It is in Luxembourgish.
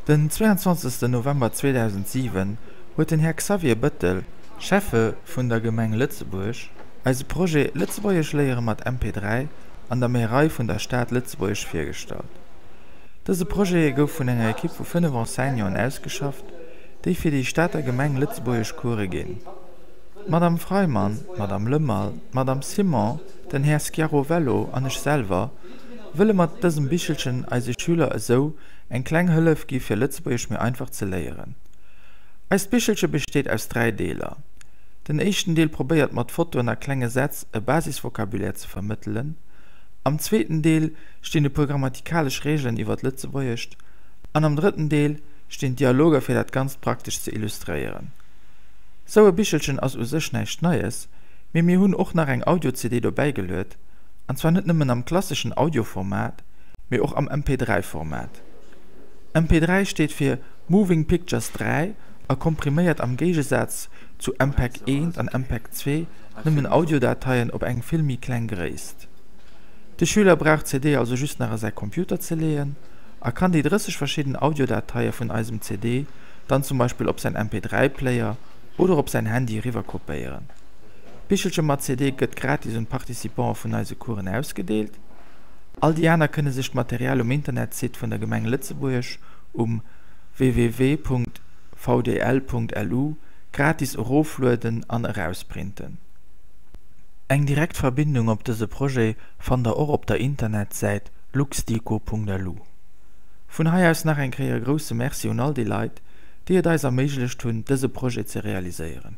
Den 22 November 2007 huet den Här Xavier Bettel, Schäffe vun der Gemeng Lëtzebuerg, eise Projet Lëtzebuergesch léiere mat MP3 an der Märei vun der Stad Lëtzebuerg virgestallt. Dëse Projet gouf vun enger Ekipp vu 5 Enseignanten ausgeschafft, déi fir déi Stater Gemeng Lëtzebuergeschcourse ginn. D'Madame Freimann, d'Madame Lemal, d'Madame Simon, den Här Schiarovello an ech selwer wëlle mat dësem Bichelchen eise Schüler esou eng kleng Hëllef gi fir Lëtzebuergesch méi einfach ze léieren. Eist Bichelche besteet aus 3 Deeler. Den éischten Deel probéiert mat Fotoen a klenge Sätz e Basisvokabulär ze vermëttelen. Am zweeten Deel stinn e puer grammatikalesch Reegelen iwwer d'Lëtzebuergescht an am drëtten Deel stinn Dialoger fir dat Ganzt praktesch ze illustréieren. Sou e Bichelchen ass u sech näischt Neies, mee mir hunn och nach eng Audio-CD dobäi geluet, an zwar net nëmmen am klasseschen Audio-Format, mee och am MP3-Format. MP3 steet fir Moving Pictures 3 a kompriméiert am Géigesaz zu MPEG 1 an MPEG 2 nëmmen Audiodateien op eng vill méi kleng Gréisst. De Schüler brauch d'CD also just nach a säi Computer ze leeën a kann déi 30 verschidden Audiodateie vun eisem CD dann zum Beispill op säin MP3 Player oder op säin Handy eriwwer kopéieren. D'Bichelche mat CD gëtt gratis un d'Participante vun eise Coursen ausgedeelt. All déi aner kënne sech d'Material um Internetsite vun der Gemeng Lëtzebuerg um www.vdl.lu gratis eroflueden an erausprinten. Eng direkt Verbindung op dëse Projet fannt der och op der Internetsäit luxdico.lu. Vun hei aus nach eng Kéier e grousse Merci un all déi Leit, déi et eis erméiglecht hunn, dëse Projet ze realiséieren.